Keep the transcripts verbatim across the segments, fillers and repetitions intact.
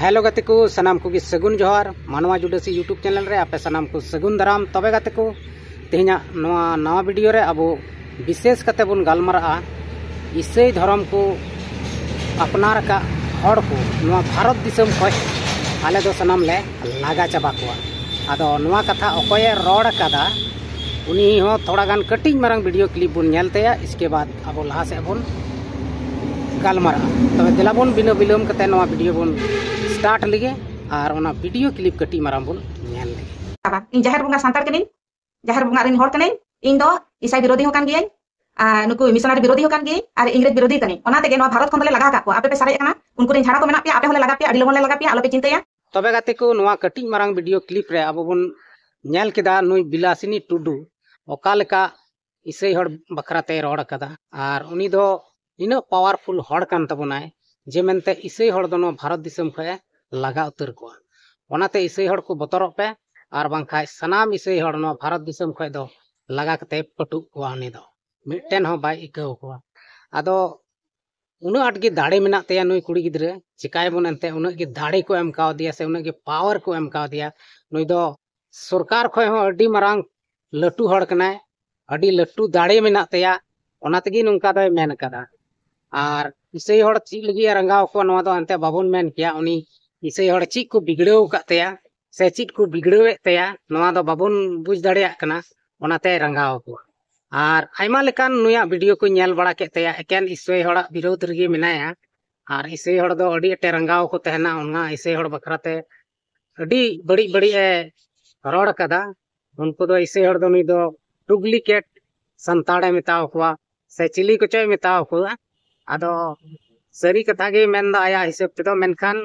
Hello ᱜᱟᱛᱮ ᱠᱚ, ᱥᱟᱱᱟᱢ ᱠᱚᱜᱮ ᱥᱟᱹᱜᱩᱱ ᱡᱚᱦᱟᱨ᱾ ᱢᱟᱱᱣᱟ ᱡᱩᱰᱟᱹᱥᱤ YouTube ᱪᱮᱱᱮᱞ ᱨᱮ ᱟᱯᱮ ᱥᱟᱱᱟᱢ ᱠᱚ ᱥᱟᱹᱜᱩᱱ ᱫᱟᱨᱟᱢ᱾ ᱛᱚᱵᱮ ᱜᱟᱛᱮ ᱠᱚ, ᱛᱮᱦᱮᱧᱟᱜ ᱱᱚᱣᱟ ᱱᱟᱣᱟ ᱵᱷᱤᱰᱤᱭᱳ ᱨᱮ ᱟᱵᱚ ᱵᱤᱥᱮᱥ ᱠᱟᱛᱮ ᱵᱚᱱ ᱜᱟᱞᱢᱟᱨᱟᱜᱼᱟ ᱤᱥᱟᱹᱭ ᱫᱷᱚᱨᱚᱢ ᱠᱚ ᱟᱯᱱᱟᱨ ᱟᱠᱟᱫ ᱦᱚᱲ ᱠᱚ ᱱᱚᱣᱟ ᱵᱷᱟᱨᱚᱛ ᱫᱤᱥᱚᱢ ᱠᱷᱚᱱ ᱟᱞᱮ ᱫᱚ ᱥᱟᱱᱟᱢ ᱞᱮ ᱞᱟᱜᱟ ᱪᱟᱵᱟ ᱠᱚᱣᱟ᱾ ᱟᱫᱚ ᱱᱚᱣᱟ ᱠᱟᱛᱷᱟ ᱚᱠᱚᱭᱮ ᱨᱚᱲ ᱟᱠᱟᱫᱟ, ᱩᱱᱤ ᱦᱚᱸ ᱛᱷᱚᱲᱟ ᱜᱟᱱ ᱠᱟᱹᱴᱤᱡ ᱢᱟᱨᱟᱝ ᱵᱷᱤᱰᱤᱭᱳ ᱠᱞᱤᱯ ᱵᱚᱱ ᱧᱮᱞ ᱛᱟᱭᱟ᱾ ᱤᱥᱠᱮ ᱵᱟᱫ ᱟᱵᱚ ᱞᱟᱦᱟ ᱥᱮᱫ ᱵᱚᱱ ᱜᱟᱞᱢᱟᱨᱟᱜᱼᱟ᱾ ᱛᱚᱵᱮ ᱫᱮᱞᱟ ᱵᱚᱱ ᱵᱤᱱᱟᱹ ᱵᱤᱞᱚᱢ ᱠᱟᱛᱮ ᱱᱚᱣᱟ ᱵᱷᱤᱰᱤᱭᱳ ᱵᱚᱱ ᱥᱴᱟᱨᱴ ᱞᱮᱜᱮ ᱟᱨ ᱚᱱᱟ ᱵᱷᱤᱰᱤᱭᱳ ᱠᱞᱤᱯ ᱠᱟᱹᱴᱤᱡ ᱢᱟᱨᱟᱝ ᱵᱚᱱ ᱧᱮᱞ ᱞᱮᱜᱮ᱾ ᱤᱧ ᱡᱟᱦᱮᱨ ᱵᱚᱸᱜᱟ ᱥᱟᱱᱛᱟᱲ ᱠᱟᱹᱱᱟᱹᱧ, ᱡᱟᱦᱮᱨ ᱵᱚᱸᱜᱟ ᱨᱮᱱ ᱦᱚᱲ ᱠᱟᱹᱱᱟᱹᱧ᱾ ᱤᱧ ᱫᱚ ᱤᱥᱟᱭ ᱵᱤᱨᱳᱫᱷᱤ ᱦᱚᱸ ᱠᱟᱱ ᱜᱤᱭᱟᱹᱧ, ᱟᱨ ᱱᱩᱠᱩ ᱢᱤᱥᱚᱱᱟᱨᱤ ᱵᱤᱨᱳᱫᱷᱤ ᱦᱚᱸ ᱠᱟᱱ ᱜᱤᱭᱟᱹᱧ, ᱟᱨ ᱤᱝᱨᱮᱡᱽ ᱵᱤᱨᱳᱫᱷᱤ ᱠᱟᱹᱱᱟᱹᱧ᱾ ᱚᱱᱟ ᱛᱮᱜᱮ ᱱᱚᱣᱟ ᱵᱷᱟᱨᱚᱛ ᱠᱷᱚᱱ ᱫᱚᱞᱮ ᱞᱟᱜᱟ ᱟᱠᱟᱫ ᱠᱚᱣᱟ᱾ ᱟᱯᱮ ᱯᱮ ᱥᱟᱨᱮᱡ ᱟᱠᱟᱱᱟ, ᱩᱱᱠᱩ ᱨᱮᱱ ᱡᱷᱟᱲᱟ ᱠᱚ ᱢᱮᱱᱟᱜ ᱯᱮᱭᱟ, ᱟᱯᱮ ᱦᱚᱸᱞᱮ ᱞᱟᱜᱟ ᱯᱮᱭᱟ, ᱟᱹᱰᱤ ᱞᱚᱜᱚᱱ ᱞᱮ ᱞᱟᱜᱟ ᱯᱮᱭᱟ, ᱟᱞᱚᱯᱮ ᱪᱤᱱᱛᱟᱹᱭᱟ᱾ ᱛᱚᱵᱮ ᱜᱟᱛᱮ ᱠᱚ, ᱱᱚᱣᱟ ᱠᱟᱹᱴᱤᱡ ᱢᱟᱨᱟᱝ ᱵᱷᱤᱰᱤᱭᱳ ᱠᱞᱤᱯ ᱨᱮ ᱟᱵᱚ ᱵᱚᱱ ᱧᱮᱞ ᱠᱮᱫᱟ ᱱᱩᱭ ᱵᱤᱞᱟᱥᱤᱱᱤ ᱴᱩᱰᱩ ᱚᱠᱟ ᱞᱮᱠᱟ ᱤᱥᱟᱹᱭ ᱦᱚᱲ ᱵᱟᱠᱷᱨᱟ ᱛᱮᱭ ᱨᱚᱲ ᱟᱠᱟᱫᱟ, ᱟᱨ ᱩᱱᱤ ᱫᱚ ᱱᱤᱱᱟᱹᱜ ᱯᱟᱣᱟᱨᱯᱷᱩᱞ ᱦᱚᱲ ᱠᱟᱱ ᱛᱟᱵᱚᱱᱟᱭ ᱡᱮ ᱢᱮᱱᱛᱮ ᱤᱥᱟᱹᱭ ᱦᱚᱲ ᱫᱚ ᱱᱚᱣᱟ ᱵᱷᱟᱨᱚᱛ ᱫᱤᱥᱚᱢ ᱠᱷᱚᱱ ᱮ ᱞᱟᱜᱟ ᱩᱛᱟᱹᱨ ᱠᱚᱣᱟ᱾ ᱚᱱᱟᱛᱮ ᱤᱥᱟᱹᱭ ᱦᱚᱲ ᱠᱚ ᱵᱚᱛᱚᱨᱚᱜ ᱯᱮ, ᱟᱨ ᱵᱟᱝᱠᱷᱟᱱ ᱥᱟᱱᱟᱢ ᱤᱥᱟᱹᱭ ᱦᱚᱲ ᱱᱚᱣᱟ ᱵᱷᱟᱨᱚᱛ ᱫᱤᱥᱚᱢ ᱠᱷᱚᱱ ᱫᱚ ᱞᱟᱜᱟ ᱠᱟᱛᱮ ᱯᱟᱹᱴᱩᱵ ᱠᱚᱣᱟ᱾ ᱩᱱᱤ ᱫᱚ ᱢᱤᱫᱴᱮᱱ ᱦᱚᱸ ᱵᱟᱭ ᱤᱠᱟᱹᱣ ᱠᱚᱣᱟ᱾ ᱟᱫᱚ ᱩᱱᱟᱹᱜ ᱟᱸᱴ ᱜᱮ ᱫᱟᱲᱮ ᱢᱮᱱᱟᱜ ᱛᱟᱭᱟ ᱱᱩᱭ ᱠᱩᱲᱤ ᱜᱤᱫᱽᱨᱟᱹ, ᱪᱮᱠᱟᱭᱟᱵᱚᱱ ᱮᱱᱛᱮ, ᱩᱱᱟᱹᱜ ᱜᱮ ᱫᱟᱲᱮ ᱠᱚ ᱮᱢ ᱠᱟᱣᱫᱮᱭᱟ ᱥᱮ ᱩᱱᱟᱹᱜ ᱜᱮ ᱯᱟᱣᱟᱨ ᱠᱚ ᱮᱢ ᱠᱟᱣᱫᱮᱭᱟ᱾ ᱱᱩᱭ ᱫᱚ ᱥᱚᱨᱠᱟᱨ ᱠᱷᱚᱱ ᱦᱚᱸ ᱟᱹᱰᱤ ᱢᱟᱨᱟᱝ ᱞᱟᱹᱴᱩ ᱦᱚᱲ ᱠᱟᱱᱟᱭ, ᱟᱹᱰᱤ ᱞᱟᱹᱴᱩ ᱫᱟᱲᱮ ᱢᱮᱱᱟᱜ ᱛᱟᱭᱟ, ᱚᱱᱟ ᱛᱮᱜᱮ ᱱᱚᱝᱠᱟ ᱫᱚᱭ ᱢᱮᱱ ᱠᱟᱫᱟ᱾ ᱟᱨ ᱤᱥᱟᱹᱭ ᱦᱚᱲ ᱪᱮᱫ ᱞᱟᱹᱜᱤᱫ ᱮ ᱨᱟᱸᱜᱟᱣ ᱠᱚᱣᱟ, ᱱᱚᱣᱟ ᱫᱚ ᱮᱱᱛᱮ ᱵᱟᱵᱚᱱ ᱢᱮᱱ ᱠᱮᱭᱟ᱾ ᱩᱱᱤ ᱤᱥᱟᱹᱭ ᱦᱚᱲ ᱪᱮᱫ ᱠᱚ ᱵᱤᱜᱽᱲᱟᱹᱣ ᱟᱠᱟᱫ ᱛᱟᱭᱟ ᱥᱮ ᱪᱮᱫ ᱠᱚ ᱵᱤᱜᱽᱲᱟᱹᱣᱮᱫ ᱛᱟᱭᱟ, ᱱᱚᱣᱟ ᱫᱚ ᱵᱟᱵᱚᱱ ᱵᱩᱡᱽ ᱫᱟᱲᱮᱭᱟᱜ ᱠᱟᱱᱟ, ᱚᱱᱟᱛᱮᱭ ᱨᱟᱸᱜᱟᱣ ᱠᱚᱣᱟ᱾ ᱟᱨ ᱟᱭᱢᱟ ᱞᱮᱠᱟᱱ ᱱᱩᱭᱟᱜ ᱵᱷᱤᱰᱤᱭᱳ ᱠᱚᱧ ᱧᱮᱞ ᱵᱟᱲᱟ ᱠᱮᱫ ᱛᱟᱭᱟ, ᱮᱠᱮᱱ ᱤᱥᱟᱹᱭ ᱦᱚᱲᱟᱜ ᱵᱤᱨᱳᱫᱷ ᱨᱮᱜᱮ ᱢᱮᱱᱟᱭᱟ᱾ ᱟᱨ ᱤᱥᱟᱹᱭ ᱦᱚᱲ ᱫᱚ ᱟᱹᱰᱤ ᱟᱸᱴᱮ ᱨᱟᱸᱜᱟᱣ ᱠᱚ ᱛᱟᱦᱮᱱᱟ, ᱚᱱᱟ ᱤᱥᱟᱹᱭ ᱦᱚᱲ ᱵᱟᱠᱷᱨᱟ ᱛᱮ ᱟᱹᱰᱤ ᱵᱟᱹᱲᱤᱡ ᱵᱟᱹᱲᱤᱡ ᱮ ᱨᱚᱲ ᱠᱟᱫᱟ᱾ ᱩᱱᱠᱩ ᱫᱚ ᱤᱥᱟᱹᱭ ᱦᱚᱲ ᱫᱚ ᱱᱩᱭ ᱫᱚ ᱰᱩᱯᱞᱤᱠᱮᱴ ᱥᱟᱱᱛᱟᱲᱮ ᱢᱮᱛᱟᱣ ᱠᱚᱣᱟ ᱥᱮ ᱪᱤᱞᱤ ᱠᱚᱪᱚᱭ ᱢᱮᱛᱟᱣ ᱠᱚᱣᱟ᱾ ᱟᱫᱚ ᱥᱟᱹᱨᱤ ᱠᱟᱛᱷᱟ ᱜᱮ ᱢᱮᱱᱫᱟ ᱟᱭᱟᱜ ᱦᱤᱥᱟᱹᱵ ᱛᱮᱫᱚ, ᱢᱮᱱᱠᱷᱟᱱ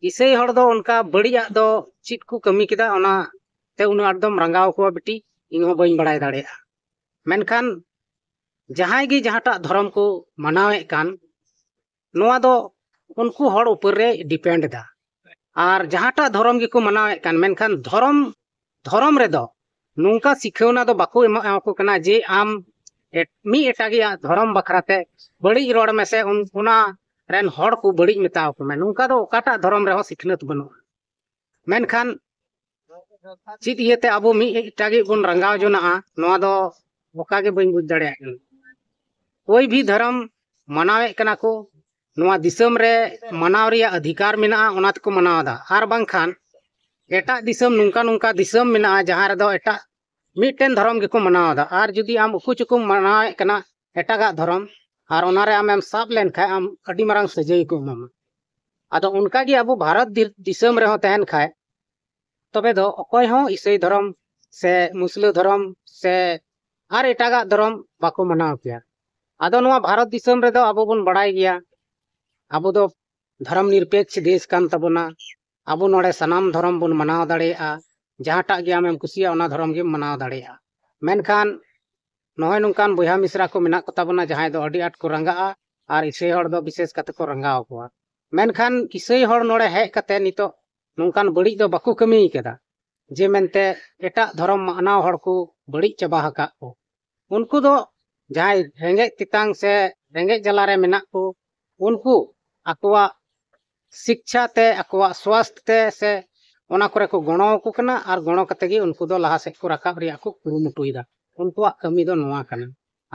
ᱤᱥᱟᱹᱭ ᱦᱚᱲ ᱫᱚ ᱚᱱᱠᱟ ᱵᱟᱹᱲᱤᱡᱟᱜ ᱫᱚ ᱪᱮᱫ ᱠᱚ ᱠᱟᱹᱢᱤ ᱠᱮᱫᱟ, ᱚᱱᱟ ᱛᱮ ᱩᱱᱟᱹᱜ ᱟᱸᱴ ᱫᱚᱢ ᱨᱟᱸᱜᱟᱣ ᱠᱚᱣᱟ ᱵᱤᱴᱤ, ᱤᱧ ᱦᱚᱸ ᱵᱟᱹᱧ ᱵᱟᱲᱟᱭ ᱫᱟᱲᱮᱭᱟᱜᱼᱟ᱾ ᱢᱮᱱᱠᱷᱟᱱ ᱡᱟᱦᱟᱸᱭ ᱜᱮ ᱡᱟᱦᱟᱸᱴᱟᱜ ᱫᱷᱚᱨᱚᱢ ᱠᱚ ᱢᱟᱱᱟᱣᱮᱫ ᱠᱟᱱ, ᱱᱚᱣᱟ ᱫᱚ ᱩᱱᱠᱩ ᱦᱚᱲ ᱩᱯᱚᱨ ᱨᱮ ᱰᱤᱯᱮᱱᱰ ᱮᱫᱟ᱾ ᱟᱨ ᱡᱟᱦᱟᱸᱴᱟᱜ ᱫᱷᱚᱨᱚᱢ ᱜᱮᱠᱚ ᱢᱟᱱᱟᱣᱮᱫ ᱠᱟᱱ, ᱢᱮᱱᱠᱷᱟᱱ ᱫᱷᱚᱨᱚᱢ, ᱫᱷᱚᱨᱚᱢ ᱨᱮᱫᱚ ᱱᱚᱝᱠᱟ ᱥᱤᱠᱷᱟᱹᱣᱱᱟ ᱫᱚ ᱵᱟᱠᱚ ᱮᱢᱟ ᱠᱚ ᱠᱟᱱᱟ ᱡᱮ ᱟᱢ ᱮᱴ-, ᱢᱤᱫ ᱮᱴᱟᱜᱤᱭᱟᱜ ᱫᱷᱚᱨᱚᱢ ᱵᱟᱠᱷᱨᱟᱛᱮ ᱵᱟᱹᱲᱤᱡ ᱨᱚᱲ ᱢᱮᱥᱮ, ᱩᱱ-, ᱚᱱᱟ ᱨᱮᱱ ᱦᱚᱲ ᱠᱚ ᱵᱟᱹᱲᱤᱡ ᱢᱮᱛᱟᱣ ᱠᱚ ᱢᱮ᱾ ᱱᱚᱝᱠᱟ ᱫᱚ ᱚᱠᱟᱴᱟᱜ ᱫᱷᱚᱨᱚᱢ ᱨᱮᱦᱚᱸ ᱥᱤᱠᱷᱱᱟᱹᱛ ᱵᱟᱹᱱᱩᱜᱼᱟ᱾ ᱢᱮᱱᱠᱷᱟᱱ ᱪᱮᱫ ᱤᱭᱟᱹᱛᱮ ᱟᱵᱚ ᱢᱤᱫ ᱮᱴᱟᱜᱤᱡ ᱵᱚᱱ ᱨᱟᱸᱜᱟᱣ ᱡᱚᱱᱟᱜᱼᱟ, ᱱᱚᱣᱟ ᱫᱚ ᱚᱠᱟ ᱜᱮ ᱵᱟᱹᱧ ᱵᱩᱡᱽ ᱫᱟᱲᱮᱭᱟᱜ ᱠᱟᱱᱟ᱾ ᱠᱳᱭ ᱵᱷᱤ ᱫᱷᱚᱨᱚᱢ ᱢᱟᱱᱟᱣᱮᱫ ᱠᱟᱱᱟ ᱠᱚ, ᱱᱚᱣᱟ ᱫᱤᱥᱚᱢ ᱨᱮ ᱢᱟᱱᱟᱣ ᱨᱮᱭᱟᱜ ᱚᱫᱷᱤᱠᱟᱨ ᱢᱮᱱᱟᱜᱼᱟ, ᱚᱱᱟ ᱛᱮᱠᱚ ᱢᱟᱱᱟᱣ ᱮᱫᱟ᱾ ᱟᱨ ᱵᱟᱝᱠᱷᱟᱱ ᱮᱴᱟᱜ ᱫᱤᱥᱚᱢ, ᱱᱚᱝᱠᱟ ᱱᱚᱝᱠᱟ ᱫᱤᱥᱚᱢ ᱢᱮᱱᱟᱜᱼᱟ ᱡᱟᱦᱟᱸ ᱨᱮᱫᱚ ᱮᱴᱟᱜ ᱢᱤᱫᱴᱮᱱ ᱫᱷᱚᱨᱚᱢ ᱜᱮᱠᱚ ᱢᱟᱱᱟᱣ ᱮᱫᱟ᱾ ᱟᱨ ᱡᱩᱫᱤ ᱟᱢ ᱩᱠᱩ ᱪᱩᱠᱩᱢ ᱢᱟᱱᱟᱣᱮᱫ ᱠᱟᱱᱟ ᱮᱴᱟᱜᱟᱜ ᱫᱷᱚᱨᱚᱢ, ᱟᱨ ᱚᱱᱟᱨᱮ ᱟᱢᱮᱢ ᱥᱟᱵ ᱞᱮᱱᱠᱷᱟᱱ ᱟᱢ ᱟᱹᱰᱤ ᱢᱟᱨᱟᱝ ᱥᱟᱹᱡᱟᱹᱭ ᱠᱚ ᱮᱢᱟᱢᱟ᱾ ᱟᱫᱚ ᱚᱱᱠᱟᱜᱮ ᱟᱵᱚ ᱵᱷᱟᱨᱚᱛ ᱫᱤ- ᱫᱤᱥᱚᱢ ᱨᱮᱦᱚᱸ ᱛᱟᱦᱮᱱ ᱠᱷᱟᱡ, ᱛᱚᱵᱮ ᱫᱚ ᱚᱠᱚᱭ ᱦᱚᱸ ᱤᱥᱟᱹᱭ ᱫᱷᱚᱨᱚᱢ ᱥᱮ ᱢᱩᱥᱞᱟᱹ ᱫᱷᱚᱨᱚᱢ ᱥᱮ ᱟᱨ ᱮᱴᱟᱜᱟᱜ ᱫᱷᱚᱨᱚᱢ ᱵᱟᱠᱚ ᱢᱟᱱᱟᱣ ᱠᱮᱭᱟ᱾ ᱟᱫᱚ ᱱᱚᱣᱟ ᱵᱷᱟᱨᱚᱛ ᱫᱤᱥᱚᱢ ᱨᱮᱫᱚ ᱟᱵᱚ ᱵᱚᱱ ᱵᱟᱲᱟᱭ ᱜᱮᱭᱟ, ᱟᱵᱚ ᱫᱚ ᱫᱷᱚᱨᱚᱢ ᱱᱤᱨᱯᱮᱠᱷ ᱫᱮᱥ ᱠᱟᱱ ᱛᱟᱵᱚᱱᱟ᱾ ᱟᱵᱚ ᱱᱚᱰᱮ ᱥᱟᱱᱟᱢ ᱫᱷᱚᱨᱚᱢ ᱵᱚᱱ ᱢᱟᱱᱟᱣ ᱫᱟᱲᱮᱭᱟᱜᱼᱟ᱾ ᱡᱟᱦᱟᱸᱴᱟᱜ ᱜᱮ ᱟᱢᱮᱢ ᱠᱩᱥᱤᱭᱟᱜᱼᱟ, ᱚᱱᱟ ᱫᱷᱚᱨᱚᱢ ᱜᱮᱢ ᱢᱟᱱᱟᱣ ᱫᱟᱲᱮᱭᱟᱜᱼᱟ᱾ ᱢᱮᱱᱠᱷᱟᱱ ᱱᱚᱜᱼᱚᱭ ᱱᱚᱝᱠᱟᱱ ᱵᱚᱭᱦᱟ ᱢᱤᱥᱨᱟ ᱠᱚ ᱢᱮᱱᱟᱜ ᱠᱚᱛᱟ ᱵᱚᱱᱟ, ᱡᱟᱦᱟᱸᱭ ᱫᱚ ᱟᱹᱰᱤ ᱟᱸᱴ ᱠᱚ ᱨᱟᱸᱜᱟᱜᱼᱟ ᱟᱨ ᱤᱥᱟᱹᱭ ᱦᱚᱲ ᱫᱚ ᱵᱤᱥᱮᱥ ᱠᱟᱛᱮ ᱠᱚ ᱨᱟᱸᱜᱟᱣ ᱠᱚᱣᱟ᱾ ᱢᱮᱱᱠᱷᱟᱱ ᱤᱥᱟᱹᱭ ᱦᱚᱲ ᱱᱚᱰᱮ ᱦᱮᱡ ᱠᱟᱛᱮ ᱱᱤᱛᱚᱜ ᱱᱚᱝᱠᱟᱱ ᱵᱟᱹᱲᱤᱡ ᱫᱚ ᱵᱟᱠᱚ ᱠᱟᱹᱢᱤ ᱠᱟᱫᱟ, ᱡᱮ ᱢᱮᱱᱛᱮ ᱮᱴᱟᱜ ᱫᱷᱚᱨᱚᱢ ᱢᱟᱱᱟᱣ ᱦᱚᱲ ᱠᱚ ᱵᱟᱹᱲᱤᱡ ᱪᱟᱵᱟ ᱟᱠᱟᱫ ᱠᱚ᱾ ᱩᱱᱠᱩ ᱫᱚ ᱡᱟᱦᱟᱸᱭ ᱨᱮᱸᱜᱮᱡ ᱛᱮᱛᱟᱝ ᱥᱮ ᱨᱮᱸᱜᱮᱡ ᱡᱟᱞᱟ ᱨᱮ ᱢᱮᱱᱟᱜ ᱠᱚ, ᱩᱱᱠᱩ ᱟᱠᱚᱣᱟᱜ ᱥᱤᱠᱪᱷᱟ ᱛᱮ, ᱟᱠᱚᱣᱟᱜ ᱥᱣᱟᱥᱛᱷ ᱛᱮ ᱥᱮ ᱚᱱᱟ ᱠᱚᱨᱮ ᱠᱚ ᱜᱚᱲᱚ ᱟᱠᱚ ᱠᱟᱱᱟ, ᱟᱨ ᱜᱚᱲᱚ ᱠᱟᱛᱮ ᱜᱮ ᱩᱱᱠᱩ ᱫᱚ ᱞᱟᱦᱟ ᱥᱮᱫ ᱠᱚ ᱨᱟᱠᱟᱵ ᱨᱮᱭᱟᱜ ᱠᱚ ᱠᱩᱨᱩᱢᱩᱴᱩᱭᱮᱫᱟ᱾ ᱩᱱᱠᱩᱣᱟᱜ ᱠᱟᱹᱢᱤ ᱫᱚ ᱱᱚᱣᱟ ᱠᱟᱱᱟ᱾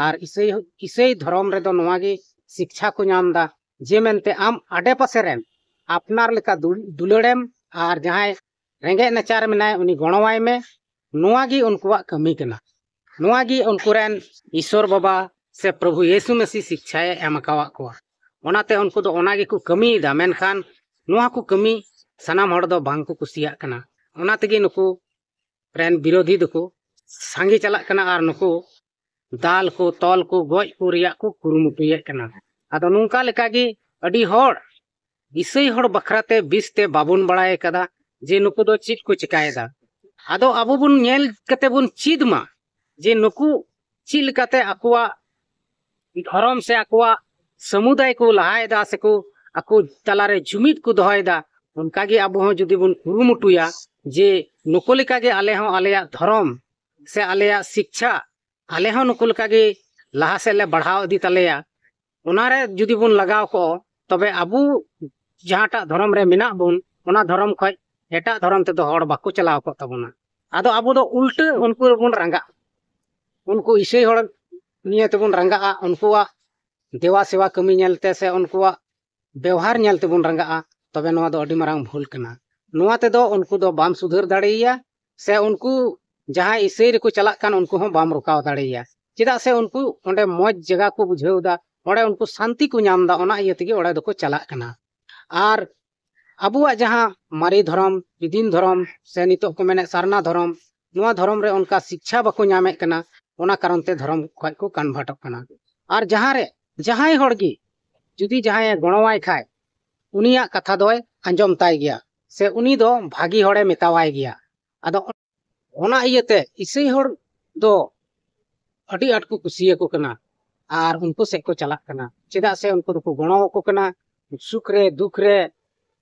ᱟᱨ ᱤᱥᱟᱹᱭ, ᱤᱥᱟᱹᱭ ᱫᱷᱚᱨᱚᱢ ᱨᱮᱫᱚ ᱱᱚᱣᱟ ᱜᱮ ᱥᱤᱠᱪᱷᱟ ᱠᱚ ᱧᱟᱢ ᱮᱫᱟ, ᱡᱮ ᱢᱮᱱᱛᱮ ᱟᱢ ᱟᱰᱮ ᱯᱟᱥᱮ ᱨᱮᱱ ᱟᱯᱱᱟᱨ ᱞᱮᱠᱟ ᱫᱩ- ᱫᱩᱞᱟᱹᱲᱮᱢ, ᱟᱨ ᱡᱟᱦᱟᱸᱭ ᱨᱮᱸᱜᱮᱡ ᱱᱟᱪᱟᱨ ᱢᱮᱱᱟᱭ ᱩᱱᱤ ᱜᱚᱲᱚᱣᱟᱭ ᱢᱮ᱾ ᱱᱚᱣᱟ ᱜᱮ ᱩᱱᱠᱩᱣᱟᱜ ᱠᱟᱹᱢᱤ ᱠᱟᱱᱟ᱾ ᱱᱚᱣᱟ ᱜᱮ ᱩᱱᱠᱩ ᱨᱮᱱ ᱤᱥᱚᱨ ᱵᱟᱵᱟ ᱥᱮ ᱯᱨᱚᱵᱷᱩ ᱭᱤᱥᱩ ᱢᱟᱹᱥᱤ ᱥᱤᱠᱪᱷᱟᱭ ᱮᱢ ᱟᱠᱟᱣᱟᱫ ᱠᱚᱣᱟ᱾ ᱚᱱᱟᱛᱮ ᱩᱱᱠᱩ ᱫᱚ ᱚᱱᱟ ᱜᱮᱠᱚ ᱠᱟᱹᱢᱤᱭᱮᱫᱟ, ᱢᱮᱱᱠᱷᱟᱱ ᱱᱚᱣᱟ ᱠᱚ ᱠᱟᱹᱢᱤ ᱥᱟᱱᱟᱢ ᱦᱚᱲ ᱫᱚ ᱵᱟᱝ ᱠᱚ ᱠᱩᱥᱤᱭᱟᱜ ᱠᱟᱱᱟ᱾ ᱚᱱᱟ ᱛᱮᱜᱮ ᱱᱩᱠᱩ ᱨᱮᱱ ᱵᱤᱨᱳᱫᱷᱤ ᱫᱚᱠᱚ ᱥᱟᱸᱜᱮ ᱪᱟᱞᱟᱜ ᱠᱟᱱᱟ ᱟᱨ ᱱᱩᱠᱩ ᱫᱟᱞ ᱠᱚ, ᱛᱚᱞ ᱠᱚ, ᱜᱚᱡ ᱠᱚ ᱨᱮᱭᱟᱜ ᱠᱚ ᱠᱩᱨᱩᱢᱩᱴᱩᱭᱮᱫ ᱠᱟᱱᱟ᱾ ᱟᱫᱚ ᱱᱚᱝᱠᱟ ᱞᱮᱠᱟᱜᱮ ᱟᱹᱰᱤ ᱦᱚᱲ ᱤᱥᱟᱹᱭ ᱦᱚᱲ ᱵᱟᱠᱷᱨᱟ ᱛᱮ ᱵᱮᱥ ᱛᱮ ᱵᱟᱵᱚᱱ ᱵᱟᱲᱟᱭ ᱟᱠᱟᱫᱟ ᱡᱮ ᱱᱩᱠᱩ ᱫᱚ ᱪᱮᱫ ᱠᱚ ᱪᱮᱠᱟᱭᱮᱫᱟ᱾ ᱟᱫᱚ ᱟᱵᱚ ᱵᱚᱱ ᱧᱮᱞ ᱠᱟᱛᱮ ᱵᱚᱱ ᱪᱮᱫ ᱢᱟ ᱡᱮ ᱱᱩᱠᱩ ᱪᱮᱫ ᱞᱮᱠᱟᱛᱮ ᱟᱠᱚᱣᱟᱜ ᱫᱷᱚᱨᱚᱢ ᱥᱮ ᱟᱠᱚᱣᱟᱜ ᱥᱟᱢᱩᱫᱟᱭ ᱠᱚ ᱞᱟᱦᱟᱭᱮᱫᱟ ᱥᱮᱠᱚ ᱟᱠᱚ ᱛᱟᱞᱟᱨᱮ ᱡᱩᱢᱤᱫ ᱠᱚ ᱫᱚᱦᱚᱭᱮᱫᱟ᱾ ᱚᱱᱠᱟᱜᱮ ᱟᱵᱚ ᱦᱚᱸ ᱡᱩᱫᱤ ᱵᱚᱱ ᱠᱩᱨᱩᱢᱩᱴᱩᱭᱟ ᱡᱮ ᱱᱩᱠᱩ ᱞᱮᱠᱟᱜᱮ ᱟᱞᱮ ᱦᱚᱸ ᱟᱞᱮᱭᱟᱜ ᱫᱷᱚᱨᱚᱢ ᱥᱮ ᱟᱞᱮᱭᱟᱜ ᱥᱤᱠᱪᱷᱟ ᱟᱞᱮ ᱦᱚᱸ ᱱᱩᱠᱩ ᱞᱮᱠᱟᱜᱮ ᱞᱟᱦᱟ ᱥᱮᱫ ᱞᱮ ᱵᱟᱲᱦᱟᱣ ᱤᱫᱤ ᱛᱟᱞᱮᱭᱟ, ᱚᱱᱟᱨᱮ ᱡᱩᱫᱤ ᱵᱚᱱ ᱞᱟᱜᱟᱣ ᱠᱚᱜ, ᱛᱚᱵᱮ ᱟᱵᱚ ᱡᱟᱦᱟᱸᱴᱟᱜ ᱫᱷᱚᱨᱚᱢ ᱨᱮ ᱢᱮᱱᱟᱜ ᱵᱚᱱ, ᱚᱱᱟ ᱫᱷᱚᱨᱚᱢ ᱠᱷᱚᱱ ᱮᱴᱟᱜ ᱫᱷᱚᱨᱚᱢ ᱛᱮᱫᱚ ᱦᱚᱲ ᱵᱟᱠᱚ ᱪᱟᱞᱟᱣ ᱠᱚᱜ ᱛᱟᱵᱚᱱᱟ᱾ ᱟᱫᱚ ᱟᱵᱚ ᱫᱚ ᱩᱞᱴᱟᱹ ᱩᱱᱠᱩ ᱨᱮᱵᱚᱱ ᱨᱟᱸᱜᱟᱜᱼᱟ᱾ ᱩᱱᱠᱩ ᱤᱥᱟᱹᱭ ᱦᱚᱲ ᱱᱤᱭᱟᱹ ᱛᱮᱵᱚᱱ ᱨᱟᱸᱜᱟᱜᱼᱟ, ᱩᱱᱠᱩᱣᱟᱜ ᱫᱮᱣᱟ ᱥᱮᱣᱟ ᱠᱟᱹᱢᱤ ᱧᱮᱞᱛᱮ ᱥᱮ ᱩᱱᱠᱩᱣᱟᱜ ᱵᱮᱣᱦᱟᱨ ᱧᱮᱞ ᱛᱮᱵᱚᱱ ᱨᱟᱸᱜᱟᱜᱼᱟ, ᱛᱚᱵᱮ ᱱᱚᱣᱟ ᱫᱚ ᱟᱹᱰᱤ ᱢᱟᱨᱟᱝ ᱵᱷᱩᱞ ᱠᱟᱱᱟ᱾ ᱱᱚᱣᱟ ᱛᱮᱫᱚ ᱩᱱᱠᱩ ᱫᱚ ᱵᱟᱢ ᱥᱩᱫᱷᱟᱹᱨ ᱫᱟᱲᱮᱭᱟᱭᱟ, ᱥᱮ ᱩᱱᱠᱩ ᱡᱟᱦᱟᱸᱭ ᱤᱥᱟᱹᱭ ᱨᱮᱠᱚ ᱪᱟᱞᱟᱜ ᱠᱟᱱ ᱩᱱᱠᱩ ᱦᱚᱸ ᱵᱟᱢ ᱨᱚᱠᱟᱣ ᱫᱟᱲᱮᱭᱟᱭᱟ᱾ ᱪᱮᱫᱟᱜ ᱥᱮ ᱩᱱᱠᱩ ᱚᱸᱰᱮ ᱢᱚᱡᱽ ᱡᱟᱭᱜᱟ ᱠᱚ ᱵᱩᱡᱷᱟᱹᱣ ᱮᱫᱟ, ᱚᱸᱰᱮ ᱩᱱᱠᱩ ᱥᱟᱱᱛᱤ ᱠᱚ ᱧᱟᱢ ᱮᱫᱟ, ᱚᱱᱟ ᱤᱭᱟᱹ ᱛᱮᱜᱮ ᱚᱸᱰᱮ ᱫᱚᱠᱚ ᱪᱟᱞᱟᱜ ᱠᱟᱱᱟ᱾ ᱟᱨ ᱟᱵᱚᱣᱟᱜ ᱡᱟᱦᱟᱸ ᱢᱟᱨᱮ ᱫᱷᱚᱨᱚᱢ, ᱵᱤᱫᱤᱱ ᱫᱷᱚᱨᱚᱢ, ᱥᱮ ᱱᱤᱛᱚᱜ ᱠᱚ ᱢᱮᱱᱮᱫ ᱥᱟᱨᱱᱟ ᱫᱷᱚᱨᱚᱢ, ᱱᱚᱣᱟ ᱫᱷᱚᱨᱚᱢ ᱨᱮ ᱚᱱᱠᱟ ᱥᱤᱠᱪᱷᱟ ᱵᱟᱠᱚ ᱧᱟᱢᱮᱫ ᱠᱟᱱᱟ, ᱚᱱᱟ ᱠᱟᱨᱚᱱ ᱛᱮ ᱫᱷᱚᱨᱚᱢ ᱠᱷᱚᱡ ᱠᱚ ᱠᱚᱱᱵᱷᱟᱨᱴᱚᱜ ᱠᱟᱱᱟ᱾ ᱟᱨ ᱡᱟᱦᱟᱸ ᱨᱮ ᱡᱟᱦᱟᱸᱭ ᱦᱚᱲ ᱜᱮ ᱡᱩᱫᱤ ᱡᱟᱦᱟᱸᱭᱮ ᱜᱚᱲᱚᱣᱟᱭ ᱠᱷᱟᱡ, ᱩᱱᱤᱭᱟᱜ ᱠᱟᱛᱷᱟ ᱫᱚᱭ ᱟᱸᱡᱚᱢ ᱛᱟᱭ ᱜᱮᱭᱟ, ᱥᱮ ᱩᱱᱤ ᱫᱚ ᱵᱷᱟᱹᱜᱤ ᱦᱚᱲᱮ ᱢᱮᱛᱟᱣᱟᱭ ᱜᱮᱭᱟ᱾ ᱟᱫᱚ ᱚᱱᱟ ᱤᱭᱟᱹᱛᱮ ᱤᱥᱟᱹᱭ ᱦᱚᱲ ᱫᱚ ᱟᱹᱰᱤ ᱟᱸᱴ ᱠᱚ ᱠᱩᱥᱤᱭᱟᱠᱚ ᱠᱟᱱᱟ ᱟᱨ ᱩᱱᱠᱩ ᱥᱮᱫ ᱠᱚ ᱪᱟᱞᱟᱜ ᱠᱟᱱᱟ, ᱪᱮᱫᱟᱜ ᱥᱮ ᱩᱱᱠᱩ ᱫᱚᱠᱚ ᱜᱚᱲᱚ ᱟᱠᱚ ᱠᱟᱱᱟ, ᱥᱩᱠ ᱨᱮ, ᱫᱩᱠ ᱨᱮ,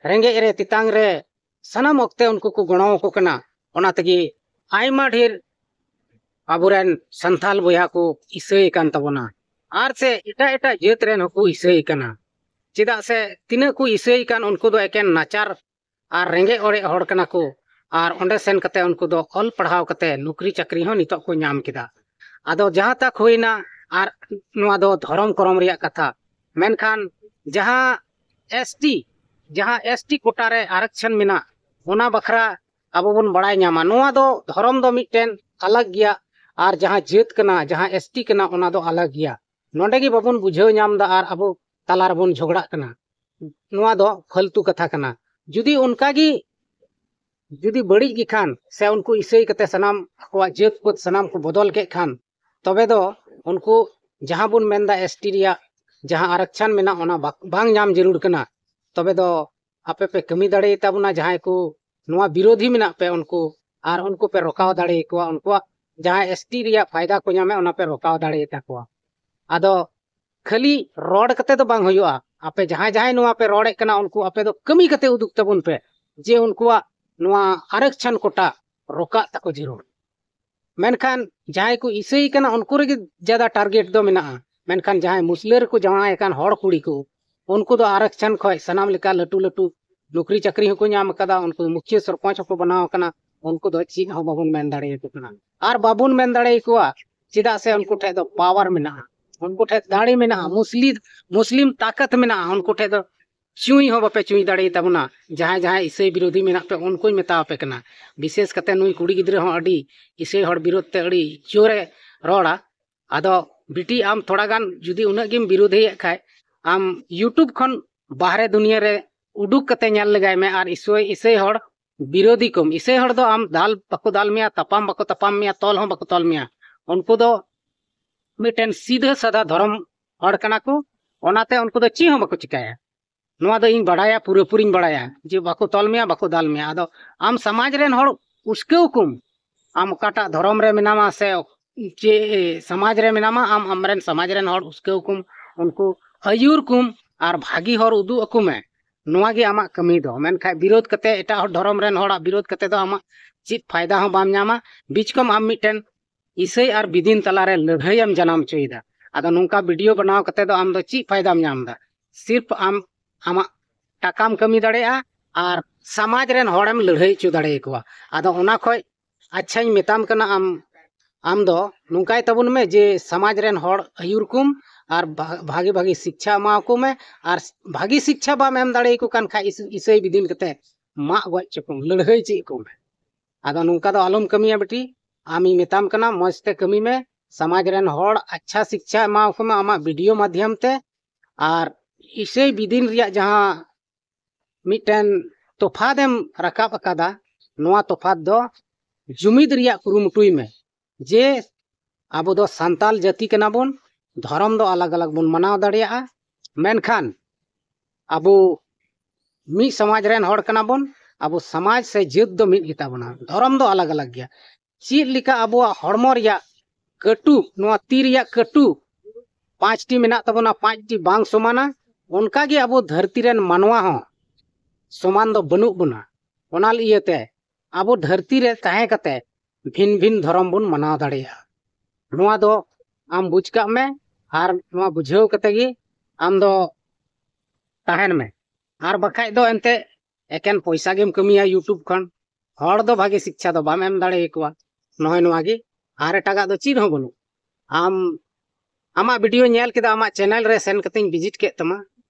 ᱨᱮᱸᱜᱮᱡ ᱨᱮ, ᱛᱮᱛᱟᱝ ᱨᱮ, ᱥᱟᱱᱟᱢ ᱚᱠᱛᱮ ᱩᱱᱠᱩ ᱠᱚ ᱜᱚᱲᱚ ᱟᱠᱚ ᱠᱟᱱᱟ᱾ ᱚᱱᱟ ᱛᱮᱜᱮ ᱟᱭᱢᱟ ᱰᱷᱮᱨ ᱟᱵᱚᱨᱮᱱ ᱥᱟᱱᱛᱟᱞ ᱵᱚᱭᱦᱟ ᱠᱚ ᱤᱥᱟᱹᱭ ᱠᱟᱱ ᱛᱟᱵᱚᱱᱟ, ᱟᱨ ᱥᱮ ᱮᱴᱟᱜ ᱮᱴᱟᱜ ᱡᱟᱹᱛ ᱨᱮᱱ ᱦᱚᱸᱠᱚ ᱤᱥᱟᱹᱭ ᱠᱟᱱᱟ᱾ ᱪᱮᱫᱟᱜ ᱥᱮ ᱛᱤᱱᱟᱹᱜ ᱠᱚ ᱤᱥᱟᱹᱭ ᱠᱟᱱ, ᱩᱱᱠᱩ ᱫᱚ ᱮᱠᱮᱱ ᱱᱟᱪᱟᱨ ᱟᱨ ᱨᱮᱸᱜᱮᱡ ᱚᱨᱮᱡ ᱦᱚᱲ ᱠᱟᱱᱟ ᱠᱚ, ᱟᱨ ᱚᱸᱰᱮ ᱥᱮᱱ ᱠᱟᱛᱮ ᱩᱱᱠᱩ ᱫᱚ ᱚᱞ ᱯᱟᱲᱦᱟᱣ ᱠᱟᱛᱮ ᱱᱚᱠᱨᱤ ᱪᱟᱹᱠᱨᱤ ᱦᱚᱸ ᱱᱤᱛᱚᱜ ᱠᱚ ᱧᱟᱢ ᱠᱮᱫᱟ᱾ ᱟᱫᱚ ᱡᱟᱦᱟᱸ ᱛᱟᱠ ᱦᱩᱭᱱᱟ, ᱟᱨ ᱱᱚᱣᱟ ᱫᱚ ᱫᱷᱚᱨᱚᱢ ᱠᱚᱨᱚᱢ ᱨᱮᱭᱟᱜ ᱠᱟᱛᱷᱟ, ᱢᱮᱱᱠᱷᱟᱱ ᱡᱟᱦᱟᱸ ᱮᱥ ᱴᱤ, ᱡᱟᱦᱟᱸ ᱮᱥ ᱴᱤ ᱠᱳᱴᱟ ᱨᱮ ᱟᱨᱟᱠᱪᱷᱚᱱ ᱢᱮᱱᱟᱜ, ᱚᱱᱟ ᱵᱟᱠᱷᱨᱟ ᱟᱵᱚ ᱵᱚᱱ ᱵᱟᱲᱟᱭ ᱧᱟᱢᱟ᱾ ᱱᱚᱣᱟ ᱫᱚ ᱫᱷᱚᱨᱚᱢ ᱫᱚ ᱢᱤᱫᱴᱮᱱ ᱟᱞᱟᱜᱽ ᱜᱮᱭᱟ, ᱟᱨ ᱡᱟᱦᱟᱸ ᱡᱟᱹᱛ ᱠᱟᱱᱟ, ᱡᱟᱦᱟᱸ ᱮᱥ ᱴᱤ ᱠᱟᱱᱟ, ᱚᱱᱟ ᱫᱚ ᱟᱞᱟᱜᱽ ᱜᱮᱭᱟ᱾ ᱱᱚᱰᱮ ᱜᱮ ᱵᱟᱵᱚᱱ ᱵᱩᱡᱷᱟᱹᱣ ᱧᱟᱢ ᱮᱫᱟ ᱟᱨ ᱟᱵᱚ ᱛᱟᱞᱟ ᱨᱮᱵᱚᱱ ᱡᱷᱚᱜᱽᱲᱟᱜ ᱠᱟᱱᱟ᱾ ᱱᱚᱣᱟ ᱫᱚ ᱯᱷᱟᱹᱞᱛᱩ ᱠᱟᱛᱷᱟ ᱠᱟᱱᱟ᱾ ᱡᱩᱫᱤ ᱚᱱᱠᱟ ᱜᱮ ᱡᱩᱫᱤ ᱵᱟᱹᱲᱤᱡ ᱜᱮ ᱠᱷᱟᱱ, ᱥᱮ ᱩᱱᱠᱩ ᱤᱥᱟᱹᱭ ᱠᱟᱛᱮ ᱥᱟᱱᱟᱢ ᱟᱠᱚᱣᱟᱜ ᱡᱟᱹᱛ ᱯᱟᱹᱛ ᱥᱟᱱᱟᱢ ᱠᱚ ᱵᱚᱫᱚᱞ ᱠᱮᱫ ᱠᱷᱟᱱ, ᱛᱚᱵᱮ ᱫᱚ ᱩᱱᱠᱩ ᱡᱟᱦᱟᱸ ᱵᱚᱱ ᱢᱮᱱᱫᱟ ᱮᱥ ᱴᱤ ᱨᱮᱭᱟᱜ ᱡᱟᱦᱟᱸ ᱟᱨᱟᱠᱪᱷᱟᱱ ᱢᱮᱱᱟᱜ, ᱚᱱᱟ ᱵᱟᱠ-, ᱵᱟᱝ ᱧᱟᱢ ᱡᱟᱹᱨᱩᱲ ᱠᱟᱱᱟ᱾ ᱛᱚᱵᱮ ᱫᱚ ᱟᱯᱮ ᱯᱮ ᱠᱟᱹᱢᱤ ᱫᱟᱲᱮᱭᱟᱛᱟ ᱵᱚᱱᱟ, ᱡᱟᱦᱟᱸᱭ ᱠᱚ ᱱᱚᱣᱟ ᱵᱤᱨᱳᱫᱷᱤ ᱢᱮᱱᱟᱜ ᱯᱮ ᱩᱱᱠᱩ, ᱟᱨ ᱩᱱᱠᱩ ᱯᱮ ᱨᱚᱠᱟᱣ ᱫᱟᱲᱮᱭᱟᱠᱚᱣᱟ, ᱩᱱᱠᱩᱣᱟᱜ ᱡᱟᱦᱟᱸ ᱮᱥ ᱴᱤ ᱨᱮᱭᱟᱜ ᱯᱷᱟᱭᱫᱟ ᱠᱚ ᱧᱟᱢᱮᱫ, ᱚᱱᱟ ᱯᱮ ᱨᱚᱠᱟᱣ ᱫᱟᱲᱮᱭᱟᱛᱟ ᱠᱚᱣᱟ᱾ ᱟᱫᱚ ᱠᱷᱟᱹᱞᱤ ᱨᱚᱲ ᱠᱟᱛᱮ ᱫᱚ ᱵᱟᱝ ᱦᱩᱭᱩᱜᱼᱟ᱾ ᱟᱯᱮ ᱡᱟᱦᱟᱸᱭ ᱡᱟᱦᱟᱸᱭ ᱱᱚᱣᱟ ᱯᱮ ᱨᱚᱲᱮᱫ ᱠᱟᱱᱟ, ᱩᱱᱠᱩ ᱟᱯᱮ ᱫᱚ ᱠᱟᱹᱢᱤ ᱠᱟᱛᱮ ᱩᱫᱩᱜ ᱛᱟᱵᱚᱱ ᱯᱮ, ᱡᱮ ᱩᱱᱠᱩᱣᱟᱜ ᱱᱚᱣᱟ ᱟᱨᱟᱠᱪᱷᱟᱱ ᱠᱳᱴᱟ ᱨᱚᱠᱟᱜ ᱛᱟᱠᱚ ᱡᱟᱹᱨᱩᱲ᱾ ᱢᱮᱱᱠᱷᱟᱱ ᱡᱟᱦᱟᱸᱭ ᱠᱚ ᱤᱥᱟᱹᱭ ᱠᱟᱱᱟ, ᱩᱱᱠᱩ ᱨᱮᱜᱮ ᱡᱟᱫᱟ ᱴᱟᱨᱜᱮᱴ ᱫᱚ ᱢᱮᱱᱟᱜᱼᱟ᱾ ᱢᱮᱱᱠᱷᱟᱱ ᱡᱟᱦᱟᱸᱭ ᱢᱩᱥᱞᱟᱹ ᱨᱮᱠᱚ ᱡᱟᱶᱟᱭ ᱟᱠᱟᱱ ᱦᱚᱲ ᱠᱩᱲᱤ ᱠᱚ, ᱩᱱᱠᱩ ᱫᱚ ᱟᱨᱚᱠᱪᱷᱚᱱ ᱠᱷᱚᱱ ᱥᱟᱱᱟᱢ ᱞᱮᱠᱟ ᱞᱟᱹᱴᱩ ᱞᱟᱹᱴᱩ ᱱᱚᱠᱨᱤ ᱪᱟᱹᱠᱨᱤ ᱦᱚᱸᱠᱚ ᱧᱟᱢ ᱟᱠᱟᱫᱟ, ᱩᱱᱠᱩ ᱫᱚ ᱢᱩᱠᱷᱤᱭᱟᱹ ᱥᱚᱨᱯᱚᱧᱪ ᱦᱚᱸᱠᱚ ᱵᱮᱱᱟᱣ ᱟᱠᱟᱱᱟ᱾ ᱩᱱᱠᱩ ᱫᱚ ᱪᱮᱫ ᱦᱚᱸ ᱵᱟᱵᱚᱱ ᱢᱮᱱ ᱫᱟᱲᱮᱭᱟᱠᱚ ᱠᱟᱱᱟ᱾ ᱟᱨ ᱵᱟᱵᱚᱱ ᱢᱮᱱ ᱫᱟᱲᱮᱭᱟᱠᱚᱣᱟ, ᱪᱮᱫᱟᱜ ᱥᱮ ᱩᱱᱠᱩ ᱴᱷᱮᱱ ᱫᱚ ᱯᱟᱣᱟᱨ ᱢᱮᱱᱟᱜᱼᱟ, ᱩᱱᱠᱩ ᱴᱷᱮᱱ ᱫᱟᱲᱮ ᱢᱮᱱᱟᱜᱼᱟ, ᱢᱩᱥᱞᱤᱢ ᱢᱩᱥᱞᱤᱢ ᱛᱟᱠᱟᱛ ᱢᱮᱱᱟᱜᱼᱟ᱾ ᱩᱱᱠᱩ ᱴᱷᱮᱱ ᱫᱚ ᱪᱩᱭ ᱦᱚᱸ ᱵᱟᱯᱮ ᱪᱩᱭ ᱫᱟᱲᱮᱭᱟᱛᱟᱵᱚᱱᱟ᱾ ᱡᱟᱦᱟᱸᱭ ᱡᱟᱦᱟᱸᱭ ᱤᱥᱟᱹᱭ ᱵᱤᱨᱳᱫᱷᱤ ᱢᱮᱱᱟᱜ ᱯᱮ, ᱩᱱᱠᱩᱧ ᱢᱮᱛᱟᱣᱟᱯᱮ ᱠᱟᱱᱟ᱾ ᱵᱤᱥᱮᱥ ᱠᱟᱛᱮ ᱱᱩᱭ ᱠᱩᱲᱤ ᱜᱤᱫᱽᱨᱟᱹ ᱦᱚᱸ ᱟᱹᱰᱤ ᱤᱥᱟᱹᱭ ᱦᱚᱲ ᱵᱤᱨᱳᱫᱷ ᱛᱮ ᱟᱹᱰᱤ ᱡᱳᱨᱮ ᱨᱚᱲᱟ᱾ ᱟᱫᱚ ᱵᱤᱴᱤ, ᱟᱢ ᱛᱷᱚᱲᱟ ᱜᱟᱱ ᱡᱩᱫᱤ ᱩᱱᱟᱹᱜ ᱜᱮᱢ ᱵᱤᱨᱳᱫᱷᱤᱭᱮᱫ ᱠᱷᱟᱡ, ᱟᱢ YouTube ᱠᱷᱚᱱ ᱵᱟᱦᱨᱮ ᱫᱩᱱᱤᱭᱟᱹ ᱨᱮ ᱩᱰᱩᱠ ᱠᱟᱛᱮ ᱧᱮᱞ ᱞᱮᱜᱟᱭ ᱢᱮ ᱟᱨ ᱤᱥᱟᱹᱭ, ᱤᱥᱟᱹᱭ ᱦᱚᱲ ᱵᱤᱨᱳᱫᱷᱤ ᱠᱚᱢ᱾ ᱤᱥᱟᱹᱭ ᱦᱚᱲ ᱫᱚ ᱟᱢ ᱫᱟᱞ ᱵᱟᱠᱚ ᱫᱟᱞ ᱢᱮᱭᱟ, ᱛᱟᱯᱟᱢ ᱵᱟᱠᱚ ᱛᱟᱯᱟᱢ ᱢᱮᱭᱟ, ᱛᱚᱞ ᱦᱚᱸ ᱵᱟᱠᱚ ᱛᱚᱞ ᱢᱮᱭᱟ᱾ ᱩᱱᱠᱩ ᱫᱚ ᱢᱤᱫᱴᱮᱱ ᱥᱤᱫᱷᱟᱹ ᱥᱟᱫᱷᱟ ᱫᱷᱚᱨᱚᱢ ᱦᱚᱲ ᱠᱟᱱᱟ ᱠᱚ, ᱚᱱᱟᱛᱮ ᱩᱱᱠᱩ ᱫᱚ ᱪᱮᱫ ᱦᱚᱸ ᱵᱟᱠᱚ ᱪᱤᱠᱟᱹᱭᱟ᱾ ᱱᱚᱣᱟ ᱫᱚ ᱤᱧ ᱵᱟᱰᱟᱭᱟ, ᱯᱩᱨᱟᱹᱯᱩᱨᱤᱧ ᱵᱟᱰᱟᱭᱟ ᱡᱮ ᱵᱟᱠᱚ ᱛᱚᱞ ᱢᱮᱭᱟ, ᱵᱟᱠᱚ ᱫᱟᱞ ᱢᱮᱭᱟ᱾ ᱟᱫᱚ ᱟᱢ ᱥᱚᱢᱟᱡᱽ ᱨᱮᱱ ᱦᱚᱲ ᱩᱥᱠᱟᱹᱣ ᱠᱚᱢ, ᱟᱢ ᱚᱠᱟᱴᱟᱜ ᱫᱷᱚᱨᱚᱢ ᱨᱮ ᱢᱮᱱᱟᱢᱟ ᱥᱮ ᱪᱮᱫ ᱥᱚᱢᱟᱡᱽ ᱨᱮ ᱢᱮᱱᱟᱢᱟ, ᱟᱢ ᱟᱢᱨᱮᱱ ᱥᱚᱢᱟᱡᱽ ᱨᱮᱱ ᱦᱚᱲ ᱩᱥᱠᱟᱹᱣ ᱠᱚᱢ, ᱩᱱᱠᱩ ᱟᱹᱭᱩᱨ ᱠᱚᱢ ᱟᱨ ᱵᱷᱟᱹᱜᱤ ᱦᱚᱨ ᱩᱫᱩᱜ ᱟᱠᱚ ᱢᱮ᱾ ᱱᱚᱣᱟ ᱜᱮ ᱟᱢᱟᱜ ᱠᱟᱹᱢᱤ ᱫᱚ᱾ ᱢᱮᱱᱠᱷᱟᱱ ᱵᱤᱨᱳᱫᱷ ᱠᱟᱛᱮ, ᱮᱴᱟᱜ ᱦᱚᱲ ᱫᱷᱚᱨᱚᱢ ᱨᱮᱱ ᱦᱚᱲᱟᱜ ᱵᱤᱨᱳᱫᱷ ᱠᱟᱛᱮ ᱫᱚ ᱟᱢᱟᱜ ᱪᱮᱫ ᱯᱷᱟᱭᱫᱟ ᱦᱚᱸ ᱵᱟᱢ ᱧᱟᱢᱟ᱾ ᱵᱤᱪᱠᱚᱢ ᱟᱢ ᱢᱤᱫᱴᱮᱱ ᱤᱥᱟᱹᱭ ᱟᱨ ᱵᱤᱫᱤᱱ ᱛᱟᱞᱟᱨᱮ ᱞᱟᱹᱲᱦᱟᱹᱭ ᱮᱢ ᱡᱟᱱᱟᱢ ᱦᱚᱪᱚᱭᱮᱫᱟ᱾ ᱟᱫᱚ ᱱᱚᱝᱠᱟ ᱵᱷᱤᱰᱤᱭᱳ ᱵᱮᱱᱟᱣ ᱠᱟᱛᱮ ᱫᱚ ᱟᱢ ᱫᱚ ᱪᱮᱫ ᱯᱷᱟᱭᱫᱟᱢ ᱧᱟᱢ ᱮᱫᱟ? ᱥᱤᱨᱯ ᱟᱢ ᱟᱢᱟᱜ ᱴᱟᱠᱟᱢ ᱠᱟᱹᱢᱤ ᱫᱟᱲᱮᱭᱟᱜᱼᱟ ᱟᱨ ᱥᱚᱢᱟᱡᱽ ᱨᱮᱱ ᱦᱚᱲᱮᱢ ᱞᱟᱹᱲᱦᱟᱹᱭ ᱦᱚᱪᱚ ᱫᱟᱲᱮᱭᱟᱠᱚᱣᱟ᱾ ᱟᱫᱚ ᱚᱱᱟ ᱠᱷᱚᱡ ᱟᱪᱪᱷᱟᱧ ᱢᱮᱛᱟᱢ ᱠᱟᱱᱟ, ᱟᱢ ᱟᱢ ᱫᱚ ᱱᱚᱝᱠᱟᱭ ᱛᱟᱵᱚᱱ ᱢᱮ ᱡᱮ ᱥᱚᱢᱟᱡᱽ ᱨᱮᱱ ᱦᱚᱲ ᱟᱹᱭᱩᱨ ᱠᱚᱢ ᱟᱨ ᱵᱷᱟ-, ᱵᱷᱟᱜᱮ ᱵᱷᱟᱜᱮ ᱥᱤᱠᱪᱷᱟ ᱮᱢᱟ ᱠᱚ ᱢᱮ᱾ ᱟᱨ ᱵᱷᱟᱜᱮ ᱥᱤᱠᱪᱷᱟ ᱵᱟᱢ ᱮᱢ ᱫᱟᱲᱮᱭᱟᱠᱚ ᱠᱟᱱ ᱠᱷᱟᱡ, ᱤᱥ-, ᱤᱥᱟᱹᱭ ᱵᱤᱫᱤᱱ ᱠᱟᱛᱮ ᱢᱟᱜ ᱜᱚᱡ ᱦᱚᱪᱚ ᱠᱚᱢ, ᱞᱟᱹᱲᱦᱟᱹᱭ ᱪᱮᱫ ᱠᱚ ᱢᱮ᱾ ᱟᱫᱚ ᱱᱚᱝᱠᱟ ᱫᱚ ᱟᱞᱚᱢ ᱠᱟᱹᱢᱤᱭᱟ ᱵᱤᱴᱤ, ᱟᱢᱤᱧ ᱢᱮᱛᱟᱢ ᱠᱟᱱᱟ ᱢᱚᱡᱽ ᱛᱮ ᱠᱟᱹᱢᱤ ᱢᱮ, ᱥᱚᱢᱟᱡᱽ ᱨᱮᱱ ᱦᱚᱲ ᱟᱪᱪᱷᱟ ᱥᱤᱠᱪᱷᱟ ᱮᱢᱟ ᱠᱚ ᱢᱮ ᱟᱢᱟᱜ ᱵᱷᱤᱰᱤᱭᱳ ᱢᱟᱫᱽᱫᱷᱚᱢ ᱛᱮ᱾ ᱟᱨ ᱤᱥᱟᱹᱭ ᱵᱤᱫᱤᱱ ᱨᱮᱭᱟᱜ ᱡᱟᱦᱟᱸ ᱢᱤᱫᱴᱮᱱ ᱛᱚᱯᱷᱟᱛ ᱮᱢ ᱨᱟᱠᱟᱵ ᱟᱠᱟᱫᱟ, ᱱᱚᱣᱟ ᱛᱚᱯᱷᱟᱛ ᱫᱚ ᱡᱩᱢᱤᱫ ᱨᱮᱭᱟᱜ ᱠᱩᱨᱩᱢᱩᱴᱩᱭ ᱢᱮ᱾ ᱡᱮ ᱟᱵᱚ ᱫᱚ ᱥᱟᱱᱛᱟᱞ ᱡᱟᱹᱛᱤ ᱠᱟᱱᱟ ᱵᱚᱱ, ᱫᱷᱚᱨᱚᱢ ᱫᱚ ᱟᱞᱟᱜᱽ ᱟᱞᱟᱜᱽ ᱵᱚᱱ ᱢᱟᱱᱟᱣ ᱫᱟᱲᱮᱭᱟᱜᱼᱟ, ᱢᱮᱱᱠᱷᱟᱱ ᱟᱵᱚ ᱢᱤᱫ ᱥᱚᱢᱟᱡᱽ ᱨᱮᱱ ᱦᱚᱲ ᱠᱟᱱᱟ ᱵᱚᱱ᱾ ᱟᱵᱚ ᱥᱚᱢᱟᱡᱽ ᱥᱮ ᱡᱟᱹᱛ ᱫᱚ ᱢᱤᱫ ᱜᱮᱛᱟ ᱵᱚᱱᱟ, ᱫᱷᱚᱨᱚᱢ ᱫᱚ ᱟᱞᱟᱜᱽ ᱟᱞᱟᱜᱽ ᱜᱮᱭᱟ᱾ ᱪᱮᱫ ᱞᱮᱠᱟ ᱟᱵᱚᱣᱟᱜ ᱦᱚᱲᱢᱚ ᱨᱮᱭᱟᱜ ᱠᱟᱹᱴᱩᱵ, ᱱᱚᱣᱟ ᱛᱤ ᱨᱮᱭᱟᱜ ᱠᱟᱹᱴᱩᱵ ᱯᱟᱸᱪᱴᱤ ᱢᱮᱱᱟᱜ ᱛᱟᱵᱚᱱᱟ, ᱯᱟᱸᱪᱴᱤ ᱵᱟᱝ ᱥᱚᱢᱟᱱᱟ, ᱚᱱᱠᱟᱜᱮ ᱟᱵᱚ ᱫᱷᱟᱹᱨᱛᱤ ᱨᱮᱱ ᱢᱟᱱᱣᱟ ᱦᱚᱸ ᱥᱚᱢᱟᱱ ᱫᱚ ᱵᱟᱹᱱᱩᱜ ᱵᱚᱱᱟ᱾ ᱚᱱᱟ ᱤᱭᱟᱹᱛᱮ ᱟᱵᱚ ᱫᱷᱟᱹᱨᱛᱤ ᱨᱮ ᱛᱟᱦᱮᱸ ᱠᱟᱛᱮ ᱵᱷᱤᱱ ᱵᱷᱤᱱ ᱫᱷᱚᱨᱚᱢ ᱵᱚᱱ ᱢᱟᱱᱟᱣ ᱫᱟᱲᱮᱭᱟᱜᱼᱟ᱾ ᱱᱚᱣᱟ ᱫᱚ ᱟᱢ ᱵᱩᱡᱽ ᱠᱟᱜ ᱢᱮ, ᱟᱨ ᱱᱚᱣᱟ ᱵᱩᱡᱷᱟᱹᱣ ᱠᱟᱛᱮ ᱜᱮ ᱟᱢ ᱫᱚ ᱛᱟᱦᱮᱱ ᱢᱮ᱾ ᱟᱨ ᱵᱟᱠᱷᱟᱡ ᱫᱚ ᱮᱱᱛᱮ ᱮᱠᱮᱱ ᱯᱚᱭᱥᱟ ᱜᱮᱢ ᱠᱟᱹᱢᱤᱭᱟ YouTube ᱠᱷᱚᱱ, ᱦᱚᱲ ᱫᱚ ᱵᱷᱟᱜᱮ ᱥᱤᱠᱪᱷᱟ ᱫᱚ ᱵᱟᱢ ᱮᱢ ᱫᱟᱲᱮᱭᱟᱠᱚᱣᱟ᱾ ᱱᱚᱜᱼᱚᱭ ᱱᱚᱣᱟ ᱜᱮ, ᱟᱨ ᱮᱴᱟᱜᱟᱜ ᱫᱚ ᱪᱮᱫ ᱦᱚᱸ ᱵᱟᱹᱱᱩᱜ᱾ ᱟᱢ ᱟᱢᱟᱜ ᱵᱷᱤᱰᱤᱭᱳ ᱧᱮᱞ ᱠᱮᱫᱟ, ᱟᱢᱟᱜ ᱪᱮᱱᱮᱞ ᱨᱮ ᱥᱮᱱ ᱠᱟᱛᱮᱧ ᱵᱷᱤᱡᱤᱴ ᱠᱮᱫ ᱛᱟᱢᱟ,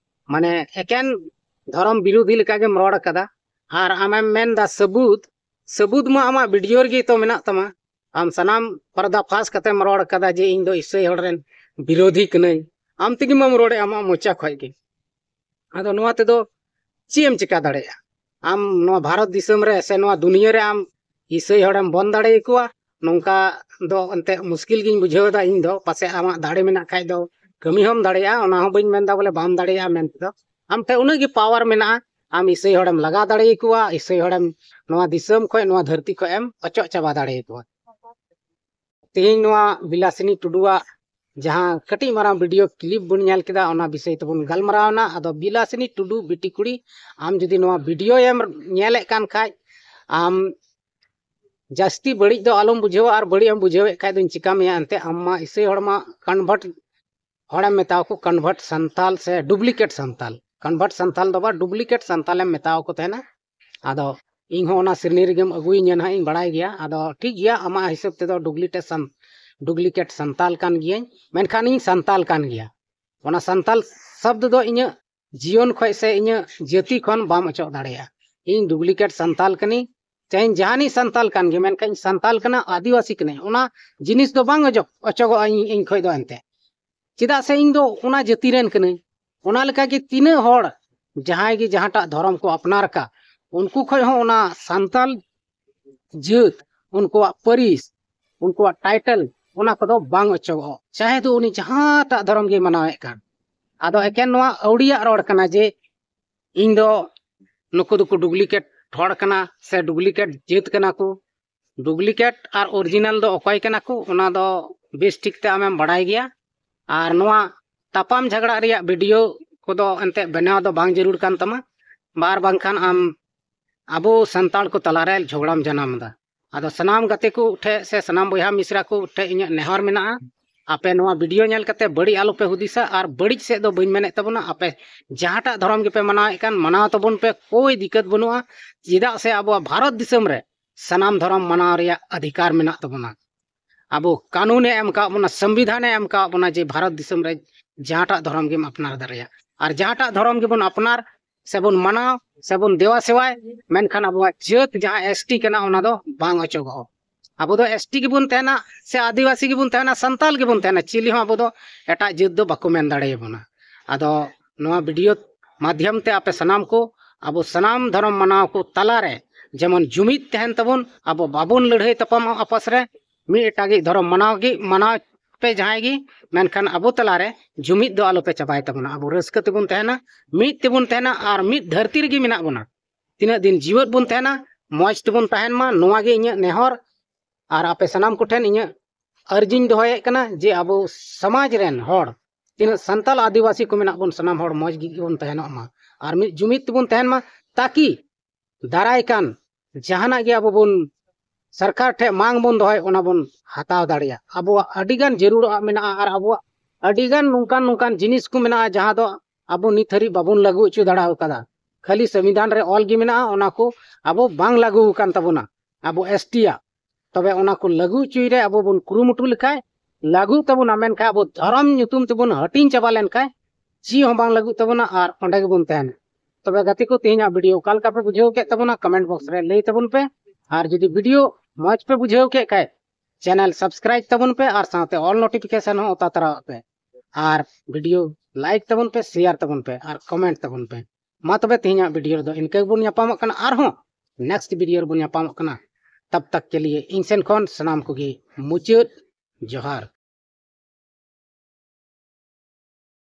ᱢᱟᱱᱮ ᱮᱠᱮᱱ ᱫᱷᱚᱨᱚᱢ ᱵᱤᱨᱳᱫᱷᱤ ᱞᱮᱠᱟ ᱜᱮᱢ ᱨᱚᱲ ᱠᱟᱫᱟ᱾ ᱟᱨ ᱟᱢᱮᱢ ᱢᱮᱱᱫᱟ ᱥᱟᱹᱵᱩᱫ, ᱥᱟᱹᱵᱩᱫ ᱢᱟ ᱟᱢᱟᱜ ᱵᱷᱤᱰᱤᱭᱳ ᱨᱮᱜᱮ ᱛᱚ ᱢᱮᱱᱟᱜ ᱛᱟᱢᱟ᱾ ᱟᱢ ᱥᱟᱱᱟᱢ ᱯᱚᱨᱫᱟ ᱯᱷᱟᱥ ᱠᱟᱛᱮᱢ ᱨᱚᱲ ᱠᱟᱫᱟ ᱡᱮ ᱤᱧ ᱫᱚ ᱤᱥᱟᱹᱭ ᱦᱚᱲ ᱨᱮᱱ ᱵᱤᱨᱳᱫᱷᱤ ᱠᱟᱹᱱᱟᱹᱧ᱾ ᱟᱢ ᱛᱮᱜᱮ ᱢᱟᱢ ᱨᱚᱲᱮᱫ ᱟᱢᱟᱜ ᱢᱚᱪᱟ ᱠᱷᱚᱡ ᱜᱮ᱾ ᱟᱫᱚ ᱱᱚᱣᱟ ᱛᱮᱫᱚ ᱪᱮᱫ ᱮᱢ ᱪᱮᱠᱟ ᱫᱟᱲᱮᱭᱟᱜᱼᱟ? ᱟᱢ ᱱᱚᱣᱟ ᱵᱷᱟᱨᱚᱛ ᱫᱤᱥᱚᱢ ᱨᱮ ᱥᱮ ᱱᱚᱣᱟ ᱫᱩᱱᱤᱭᱟᱹ ᱨᱮ ᱟᱢ ᱤᱥᱟᱹᱭ ᱦᱚᱲᱮᱢ ᱵᱚᱱ ᱫᱟᱲᱮᱭᱟᱠᱚᱣᱟ? ᱱᱚᱝᱠᱟ ᱫᱚ ᱮᱱᱛᱮᱫ ᱢᱩᱥᱠᱤᱞ ᱜᱤᱧ ᱵᱩᱡᱷᱟᱹᱣ ᱮᱫᱟ ᱤᱧ ᱫᱚ᱾ ᱯᱟᱥᱮᱡ ᱟᱢᱟᱜ ᱫᱟᱲᱮ ᱢᱮᱱᱟᱜ ᱠᱷᱟᱡ ᱫᱚ ᱠᱟᱹᱢᱤ ᱦᱚᱸᱢ ᱫᱟᱲᱮᱭᱟᱜᱼᱟ, ᱚᱱᱟ ᱦᱚᱸ ᱵᱟᱹᱧ ᱢᱮᱱᱫᱟ ᱵᱚᱞᱮ ᱵᱟᱢ ᱫᱟᱲᱮᱭᱟᱜᱼᱟ ᱢᱮᱱᱛᱮ ᱫᱚ᱾ ᱟᱢ ᱴᱷᱮᱱ ᱩᱱᱟᱹᱜ ᱜᱮ ᱯᱟᱣᱟᱨ ᱢᱮᱱᱟᱜᱼᱟ, ᱟᱢ ᱤᱥᱟᱹᱭ ᱦᱚᱲᱮᱢ ᱞᱟᱜᱟ ᱫᱟᱲᱮᱭᱟᱠᱚᱣᱟ, ᱤᱥᱟᱹᱭ ᱦᱚᱲᱮᱢ ᱱᱚᱣᱟ ᱫᱤᱥᱚᱢ ᱠᱷᱚᱡ, ᱱᱚᱣᱟ ᱫᱷᱟᱹᱨᱛᱤ ᱠᱷᱚᱡ ᱮᱢ ᱚᱪᱚᱜ ᱪᱟᱵᱟ ᱫᱟᱲᱮᱭᱟᱠᱚᱣᱟ᱾ ᱛᱮᱦᱮᱧ ᱱᱚᱣᱟ ᱵᱤᱞᱟᱥᱤᱱᱤ ᱴᱩᱰᱩᱣᱟᱜ ᱡᱟᱦᱟᱸ ᱠᱟᱹᱴᱤᱡ ᱢᱟᱨᱟᱝ ᱵᱷᱤᱰᱤᱭᱳ ᱠᱞᱤᱯ ᱵᱚᱱ ᱧᱮᱞ ᱠᱮᱫᱟ, ᱚᱱᱟ ᱵᱤᱥᱚᱭ ᱛᱮᱵᱚᱱ ᱜᱟᱞᱢᱟᱨᱟᱣ ᱮᱱᱟ᱾ ᱟᱫᱚ ᱵᱤᱞᱟᱥᱤᱱᱤ ᱴᱩᱰᱩ ᱵᱤᱴᱤ ᱠᱩᱲᱤ, ᱟᱢ ᱡᱩᱫᱤ ᱱᱚᱣᱟ ᱵᱷᱤᱰᱤᱭᱳ ᱮᱢ ᱧᱮᱞᱮᱫ ᱠᱟᱱ ᱠᱷᱟᱡ, ᱟᱢ ᱡᱟᱹᱥᱛᱤ ᱵᱟᱹᱲᱤᱡ ᱫᱚ ᱟᱞᱚᱢ ᱵᱩᱡᱷᱟᱹᱣᱟ, ᱟᱨ ᱵᱟᱹᱲᱤᱡ ᱮᱢ ᱵᱩᱡᱷᱟᱹᱣᱮᱫ ᱠᱷᱟᱡ ᱫᱚᱧ ᱪᱤᱠᱟ ᱢᱮᱭᱟ ᱮᱱᱛᱮ? ᱟᱢ ᱢᱟ ᱤᱥᱟᱹᱭ ᱦᱚᱲ ᱢᱟ ᱠᱚᱱᱵᱷᱟᱨᱴ ᱦᱚᱲᱮᱢ ᱢᱮᱛᱟᱣᱟᱠᱚ ᱠᱚᱱᱵᱷᱟᱨᱴ ᱥᱟᱱᱛᱟᱞ ᱥᱮ ᱰᱩᱯᱞᱤᱠᱮᱴ ᱥᱟᱱᱛᱟᱞ, ᱠᱚᱱᱵᱷᱟᱨᱴ ᱥᱟᱱᱛᱟᱞ ᱫᱚ ᱵᱟᱝ, ᱰᱩᱯᱞᱤᱠᱮᱴ ᱥᱟᱱᱛᱟᱞᱮᱢ ᱢᱮᱛᱟᱣᱟᱠᱚ ᱛᱟᱦᱮᱱᱟ᱾ ᱟᱫᱚ ᱤᱧ ᱦᱚᱸ ᱚᱱᱟ ᱥᱨᱮᱱᱤ ᱨᱮᱜᱮᱢ ᱟᱹᱜᱩᱭᱤᱧᱟ ᱱᱟᱦᱟᱜ, ᱤᱧ ᱵᱟᱲᱟᱭ ᱜᱮᱭᱟ᱾ ᱟᱫᱚ ᱴᱷᱤᱠ ᱜᱮᱭᱟ, ᱟᱢᱟᱜ ᱦᱤᱥᱟᱹᱵ ᱛᱮᱫᱚ ᱰᱩᱯᱞᱤᱠᱮᱴ ᱥᱟᱱ-, ᱰᱩᱯᱞᱤᱠᱮᱴ ᱥᱟᱱᱛᱟᱞ ᱠᱟᱱ ᱜᱤᱭᱟᱹᱧ, ᱢᱮᱱᱠᱷᱟᱱ ᱤᱧ ᱥᱟᱱᱛᱟᱞ ᱠᱟᱱ ᱜᱮᱭᱟ᱾ ᱚᱱᱟ ᱥᱟᱱᱛᱟᱞ ᱥᱚᱵᱫ ᱫᱚ ᱤᱧᱟᱹᱜ ᱡᱤᱭᱚᱱ ᱠᱷᱚᱡ ᱥᱮ ᱤᱧᱟᱹᱜ ᱡᱟᱹᱛᱤ ᱠᱷᱚᱱ ᱵᱟᱢ ᱚᱪᱚᱜ ᱫᱟᱲᱮᱭᱟᱜᱼᱟ᱾ ᱤᱧ ᱰᱩᱯᱞᱤᱠᱮᱴ ᱥᱟᱱᱛᱟᱞ ᱠᱟᱹᱱᱟᱹᱧ, ᱪᱟᱦᱮᱧ ᱡᱟᱦᱟᱱᱤᱡ ᱥᱟᱱᱛᱟᱞ ᱠᱟᱱ ᱜᱮ, ᱢᱮᱱᱠᱷᱟᱱ ᱤᱧ ᱥᱟᱱᱛᱟᱞ ᱠᱟᱱᱟ, ᱟᱹᱫᱤᱵᱟᱹᱥᱤ ᱠᱟᱹᱱᱟᱹᱧ, ᱚᱱᱟ ᱡᱤᱱᱤᱥ ᱫᱚ ᱵᱟᱝ ᱚᱪᱚᱜ-, ᱚᱪᱚᱜᱚᱜᱼᱟ ᱤᱧ, ᱤᱧ ᱠᱷᱚᱡ ᱫᱚ ᱮᱱᱛᱮ᱾ ᱪᱮᱫᱟᱜ ᱥᱮ ᱤᱧ ᱫᱚ ᱚᱱᱟ ᱡᱟᱹᱛᱤ ᱨᱮᱱ ᱠᱟᱹᱱᱟᱹᱧ᱾ ᱚᱱᱟ ᱞᱮᱠᱟ ᱜᱮ ᱛᱤᱱᱟᱹᱜ ᱦᱚᱲ ᱡᱟᱦᱟᱸᱭ ᱜᱮ ᱡᱟᱦᱟᱸᱴᱟᱜ ᱫᱷᱚᱨᱚᱢ ᱠᱚ ᱟᱯᱱᱟᱨ ᱟᱠᱟᱫ, ᱩᱱᱠᱩ ᱠᱷᱚᱡ ᱦᱚᱸ ᱚᱱᱟ ᱥᱟᱱᱛᱟᱞ ᱡᱟᱹᱛ, ᱩᱱᱠᱩᱣᱟᱜ ᱯᱟᱹᱨᱤᱥ, ᱩᱱᱠᱩᱣᱟᱜ ᱴᱟᱭᱴᱮᱞ, ᱚᱱᱟ ᱠᱚᱫᱚ ᱵᱟᱝ ᱚᱪᱚᱜᱚᱜ, ᱪᱟᱦᱮ ᱫᱚ ᱩᱱᱤ ᱡᱟᱦᱟᱸᱴᱟᱜ ᱫᱷᱚᱨᱚᱢ ᱜᱮ ᱢᱟᱱᱟᱣᱮᱫ ᱠᱟᱱ᱾ ᱟᱫᱚ ᱮᱠᱮᱱ ᱱᱚᱣᱟ ᱟᱹᱣᱲᱤᱭᱟᱜ ᱨᱚᱲ ᱠᱟᱱᱟ ᱡᱮ ᱤᱧ ᱫᱚ, ᱱᱩᱠᱩ ᱫᱚᱠᱚ ᱰᱩᱯᱞᱤᱠᱮᱴ ᱦᱚᱲ ᱠᱟᱱᱟ ᱥᱮ ᱰᱩᱯᱞᱤᱠᱮᱴ ᱡᱟᱹᱛ ᱠᱟᱱᱟ ᱠᱚ᱾ ᱰᱩᱯᱞᱤᱠᱮᱴ ᱟᱨ ᱚᱨᱤᱡᱤᱱᱟᱞ ᱫᱚ ᱚᱠᱚᱭ ᱠᱟᱱᱟ ᱠᱚ, ᱚᱱᱟ ᱫᱚ ᱵᱮᱥ ᱴᱷᱤᱠ ᱛᱮ ᱟᱢᱮᱢ ᱵᱟᱲᱟᱭ ᱜᱮᱭᱟ᱾ ᱟᱨ ᱱᱚᱣᱟ ᱛᱟᱯᱟᱢ ᱡᱷᱟᱜᱽᱲᱟᱜ ᱨᱮᱭᱟᱜ ᱵᱷᱤᱰᱤᱭᱳ ᱠᱚᱫᱚ ᱮᱱᱛᱮᱫ ᱵᱮᱱᱟᱣ ᱫᱚ ᱵᱟᱝ ᱡᱟᱹᱨᱩᱲ ᱠᱟᱱ ᱛᱟᱢᱟ, ᱵᱟᱨ ᱵᱟᱝᱠᱷᱟᱱ ᱟᱢ ᱟᱵᱚ ᱥᱟᱱᱛᱟᱲ ᱠᱚ ᱛᱟᱞᱟᱨᱮ ᱡᱷᱚᱜᱽᱲᱟᱢ ᱡᱟᱱᱟᱢ ᱮᱫᱟ᱾ ᱟᱫᱚ ᱥᱟᱱᱟᱢ ᱜᱟᱛᱮ ᱠᱚ ᱴᱷᱮᱡ ᱥᱮ ᱥᱟᱱᱟᱢ ᱵᱚᱭᱦᱟ ᱢᱤᱥᱨᱟ ᱠᱚ ᱴᱷᱮᱡ ᱤᱧᱟᱹᱜ ᱱᱮᱦᱚᱨ ᱢᱮᱱᱟᱜᱼᱟ, ᱟᱯᱮ ᱱᱚᱣᱟ ᱵᱷᱤᱰᱤᱭᱳ ᱧᱮᱞ ᱠᱟᱛᱮ ᱵᱟᱹᱲᱤᱡ ᱟᱞᱚᱯᱮ ᱦᱩᱫᱤᱥᱟ, ᱟᱨ ᱵᱟᱹᱲᱤᱡ ᱥᱮᱫ ᱫᱚ ᱵᱟᱹᱧ ᱢᱮᱱᱮᱫ ᱛᱟᱵᱚᱱᱟ᱾ ᱟᱯᱮ ᱡᱟᱦᱟᱸᱴᱟᱜ ᱫᱷᱚᱨᱚᱢ ᱜᱮᱯᱮ ᱢᱟᱱᱟᱣᱮᱫ ᱠᱟᱱ, ᱢᱟᱱᱟᱣ ᱛᱟᱵᱚᱱ ᱯᱮ, ᱠᱳᱭ ᱫᱤᱠᱠᱟᱛ ᱵᱟᱹᱱᱩᱜᱼᱟ᱾ ᱪᱮᱫᱟᱜ ᱥᱮ ᱟᱵᱚᱣᱟᱜ ᱵᱷᱟᱨᱚᱛ ᱫᱤᱥᱚᱢ ᱨᱮ ᱥᱟᱱᱟᱢ ᱫᱷᱚᱨᱚᱢ ᱢᱟᱱᱟᱣ ᱨᱮᱭᱟᱜ ᱚᱫᱷᱤᱠᱟᱨ ᱢᱮᱱᱟᱜ ᱛᱟᱵᱚᱱᱟ᱾ ᱟᱵᱚ ᱠᱟᱹᱱᱩᱱᱮ ᱮᱢ ᱠᱟᱣᱟᱫ ᱵᱚᱱᱟ, ᱥᱚᱝᱵᱤᱫᱷᱟᱱᱮ ᱮᱢ ᱠᱟᱣᱟᱫ ᱵᱚᱱᱟ ᱡᱮ ᱵᱷᱟᱨᱚᱛ ᱫᱤᱥᱚᱢ ᱨᱮ ᱡᱟᱦᱟᱸᱴᱟᱜ ᱫᱷᱚᱨᱚᱢ ᱜᱮᱢ ᱟᱯᱱᱟᱨ ᱫᱟᱲᱮᱭᱟᱜᱼᱟ, ᱟᱨ ᱡᱟᱦᱟᱸᱴᱟᱜ ᱫᱷᱚᱨᱚᱢ ᱜᱮᱵᱚᱱ ᱟᱯᱱᱟᱨ ᱥᱮᱵᱚᱱ ᱢᱟᱱᱟᱣ ᱥᱮᱵᱚᱱ ᱫᱮᱣᱟ ᱥᱮᱣᱟᱭ, ᱢᱮᱱᱠᱷᱟᱱ ᱟᱵᱚᱣᱟᱜ ᱡᱟᱹᱛ ᱡᱟᱦᱟᱸ ᱮᱥ ᱴᱤ ᱠᱟᱱᱟ, ᱚᱱᱟ ᱫᱚ ᱵᱟᱝ ᱚᱪᱚᱜᱚᱜᱼᱟ᱾ ᱟᱵᱚ ᱫᱚ ᱮᱥ ᱴᱤ ᱜᱮᱵᱚᱱ ᱛᱟᱦᱮᱱᱟ, ᱥᱮ ᱟᱹᱫᱤᱵᱟᱹᱥᱤ ᱜᱮᱵᱚᱱ ᱛᱟᱦᱮᱱᱟ, ᱥᱟᱱᱛᱟᱞ ᱜᱮᱵᱚᱱ ᱛᱟᱦᱮᱱᱟ, ᱪᱤᱞᱤ ᱦᱚᱸ ᱟᱵᱚ ᱫᱚ ᱮᱴᱟᱜ ᱡᱟᱹᱛ ᱫᱚ ᱵᱟᱠᱚ ᱢᱮᱱ ᱫᱟᱲᱮᱭᱟᱵᱚᱱᱟ᱾ ᱟᱫᱚ ᱱᱚᱣᱟ ᱵᱷᱤᱰᱤᱭᱳ ᱢᱟᱫᱽᱫᱷᱚᱢ ᱛᱮ ᱟᱯᱮ ᱥᱟᱱᱟᱢ ᱠᱚ, ᱟᱵᱚ ᱥᱟᱱᱟᱢ ᱫᱷᱚᱨᱚᱢ ᱢᱟᱱᱟᱣ ᱠᱚ ᱛᱟᱞᱟᱨᱮ ᱡᱮᱢᱚᱱ ᱡᱩᱢᱤᱫ ᱛᱟᱦᱮᱱ ᱛᱟᱵᱚᱱ, ᱟᱵᱚ ᱵᱟᱵᱚᱱ ᱞᱟᱹᱲᱦᱟᱹᱭ ᱛᱟᱯᱟᱢᱚᱜᱼᱟ ᱟᱯᱟᱥ ᱨᱮ᱾ ᱢᱤᱫ ᱮᱴᱟᱜᱤᱡ ᱫᱷᱚᱨᱚᱢ ᱢᱟᱱᱟᱣ ᱜᱮ ᱢᱟᱱᱟᱣ ᱯᱮ ᱡᱟᱦᱟᱸᱭ ᱜᱮ, ᱢᱮᱱᱠᱷᱟᱱ ᱟᱵᱚ ᱛᱟᱞᱟᱨᱮ ᱡᱩᱢᱤᱫ ᱫᱚ ᱟᱞᱚᱯᱮ ᱪᱟᱵᱟᱭ ᱛᱟᱵᱚᱱᱟ᱾ ᱟᱵᱚ ᱨᱟᱹᱥᱠᱟᱹ ᱛᱮᱵᱚᱱ ᱛᱟᱦᱮᱱᱟ, ᱢᱤᱫ ᱛᱮᱵᱚᱱ ᱛᱟᱦᱮᱱᱟ, ᱟᱨ ᱢᱤᱫ ᱫᱷᱟᱹᱨᱛᱤ ᱨᱮᱜᱮ ᱢᱮᱱᱟᱜ ᱵᱚᱱᱟ᱾ ᱛᱤᱱᱟᱹᱜ ᱫᱤᱱ ᱡᱤᱣᱮᱫ ᱵᱚᱱ ᱛᱟᱦᱮᱱᱟ, ᱢᱚᱡᱽ ᱛᱮᱵᱚᱱ ᱛᱟᱦᱮᱱ ᱢᱟ, ᱱᱚᱣᱟ ᱜᱮ ᱤᱧᱟᱹᱜ ᱱᱮᱦᱚᱨ᱾ ᱟᱨ ᱟᱯᱮ ᱥᱟᱱᱟᱢ ᱠᱚᱴᱷᱮᱱ ᱤᱧᱟᱹᱜ ᱟᱹᱨᱡᱤᱧ ᱫᱚᱦᱚᱭᱮᱫ ᱠᱟᱱᱟ ᱡᱮ ᱟᱵᱚ ᱥᱚᱢᱟᱡᱽ ᱨᱮᱱ ᱦᱚᱲ, ᱛᱤᱱᱟᱹᱜ ᱥᱟᱱᱛᱟᱞ ᱟᱹᱫᱤᱵᱟᱹᱥᱤ ᱠᱚ ᱢᱮᱱᱟᱜ ᱵᱚᱱ, ᱥᱟᱱᱟᱢ ᱦᱚᱲ ᱢᱚᱡᱽ ᱜᱮᱵᱚᱱ ᱛᱟᱦᱮᱱᱚᱜ ᱢᱟ, ᱟᱨ ᱢᱤᱫ ᱡᱩᱢᱤᱫ ᱛᱮᱵᱚᱱ ᱛᱟᱦᱮᱱ ᱢᱟ, ᱛᱟᱠᱤ ᱫᱟᱨᱟᱭ ᱠᱟᱱ ᱡᱟᱦᱟᱱᱟᱜ ᱜᱮ ᱟᱵᱚ ᱵᱚᱱ ᱥᱚᱨᱠᱟᱨ ᱴᱷᱮᱱ ᱢᱟᱝ ᱵᱚᱱ ᱫᱚᱦᱚᱭ, ᱚᱱᱟ ᱵᱚᱱ ᱦᱟᱛᱟᱣ ᱫᱟᱲᱮᱭᱟᱜᱼᱟ᱾ ᱟᱵᱚᱣᱟᱜ ᱟᱹᱰᱤᱜᱟᱱ ᱡᱟᱹᱨᱩᱲᱟᱜ ᱢᱮᱱᱟᱜᱼᱟ, ᱟᱨ ᱟᱵᱚᱣᱟᱜ ᱟᱹᱰᱤᱜᱟᱱ ᱱᱚᱝᱠᱟᱱ ᱱᱚᱝᱠᱟᱱ ᱡᱤᱱᱤᱥ ᱠᱚ ᱢᱮᱱᱟᱜᱼᱟ ᱡᱟᱦᱟᱸ ᱫᱚ ᱟᱵᱚ ᱱᱤᱛ ᱦᱟᱹᱨᱤᱡ ᱵᱟᱵᱚᱱ ᱞᱟᱹᱜᱩ ᱦᱚᱪᱚ ᱫᱟᱲᱮ ᱟᱠᱟᱫᱟ᱾ ᱠᱷᱟᱹᱞᱤ ᱥᱚᱝᱵᱤᱫᱷᱟᱱ ᱨᱮ ᱚᱞ ᱜᱮ ᱢᱮᱱᱟᱜᱼᱟ, ᱚᱱᱟ ᱠᱚ ᱟᱵᱚ ᱵᱟᱝ ᱞᱟᱹᱜᱩ ᱟᱠᱟᱱ ᱛᱟᱵᱚᱱᱟ ᱟᱵᱚ ᱮᱥ ᱴᱤ ᱟᱜ᱾ ᱛᱚᱵᱮ ᱚᱱᱟ ᱠᱚ ᱞᱟᱹᱜᱩ ᱦᱚᱪᱚᱭ ᱨᱮ ᱟᱵᱚ ᱵᱚᱱ ᱠᱩᱨᱩᱢᱩᱴᱩ ᱞᱮᱠᱷᱟᱡ ᱞᱟᱹᱜᱩᱜ ᱛᱟᱵᱚᱱᱟ, ᱢᱮᱱᱠᱷᱟᱱ ᱟᱵᱚ ᱫᱷᱚᱨᱚᱢ ᱧᱩᱛᱩᱢ ᱛᱮᱵᱚᱱ ᱦᱟᱹᱴᱤᱧ ᱪᱟᱵᱟ ᱞᱮᱱᱠᱷᱟᱱ ᱪᱮᱫ ᱦᱚᱸ ᱵᱟᱝ ᱞᱟᱹᱜᱩᱜ ᱛᱟᱵᱚᱱᱟ, ᱟᱨ ᱚᱸᱰᱮ ᱜᱮᱵᱚᱱ ᱛᱟᱦᱮᱱᱟ᱾ ᱛᱚᱵᱮ ᱜᱟᱛᱮ ᱠᱚ, ᱛᱮᱦᱮᱧᱟᱜ ᱵᱷᱤᱰᱤᱭᱳ ᱚᱠᱟ ᱞᱮᱠᱟ ᱯᱮ ᱵᱩᱡᱷᱟᱹᱣ ᱠᱮᱫ ᱛᱟᱵᱚᱱᱟ, ᱠᱚᱢᱮᱱᱴ ᱵᱚᱠᱥ ᱨᱮ ᱞᱟᱹᱭ ᱛᱟᱵᱚᱱ ᱯᱮ᱾ ᱟᱨ ᱡᱩᱫᱤ ᱵᱷᱤᱰᱤᱭᱳ ᱢᱚᱡᱽ ᱯᱮ ᱵᱩᱡᱷᱟᱹᱣ ᱠᱮᱫ ᱠᱷᱟᱡ, ᱪᱮᱱᱮᱞ ᱥᱟᱵᱥᱠᱨᱟᱭᱤᱵ ᱛᱟᱵᱚᱱ ᱯᱮ ᱟᱨ ᱥᱟᱶᱛᱮ ᱚᱞ ᱱᱳᱴᱤᱯᱷᱤᱠᱮᱥᱚᱱ ᱦᱚᱸ ᱚᱛᱟ ᱛᱚᱨᱟᱣᱟᱜ ᱯᱮ᱾ ᱟᱨ ᱵᱷᱤᱰᱤᱭᱳ ᱞᱟᱭᱤᱠ ᱛᱟᱵᱚᱱ ᱯᱮ, ᱥᱮᱭᱟᱨ ᱛᱟᱵᱚᱱ ᱯᱮ ᱟᱨ ᱠᱚᱢᱮᱱᱴ ᱛᱟᱵᱚᱱ ᱯᱮ᱾ ᱢᱟ ᱛᱚᱵᱮ ᱛᱮᱦᱮᱧᱟᱜ ᱵᱷᱤᱰᱤᱭᱳ ᱨᱮᱫᱚ ᱤᱱᱠᱟᱹ ᱜᱮᱵᱚᱱ ᱧᱟᱯᱟᱢᱚᱜ ᱠᱟᱱᱟ, ᱟᱨᱦᱚᱸ ᱱᱮᱠᱥᱴ ᱵᱷᱤᱰᱤᱭᱳ ᱨᱮᱵᱚᱱ ᱧᱟᱯᱟᱢᱚᱜ ᱠᱟᱱᱟ᱾ ᱛᱟᱵ ᱛᱟᱠ ᱠᱮ ᱞᱤᱭᱮ ᱤᱧ ᱥᱮᱱ ᱠᱷᱚᱱ ᱥᱟᱱᱟᱢ ᱠᱚᱜᱮ ᱢᱩᱪᱟᱹᱫ ᱡᱚᱦᱟᱨ᱾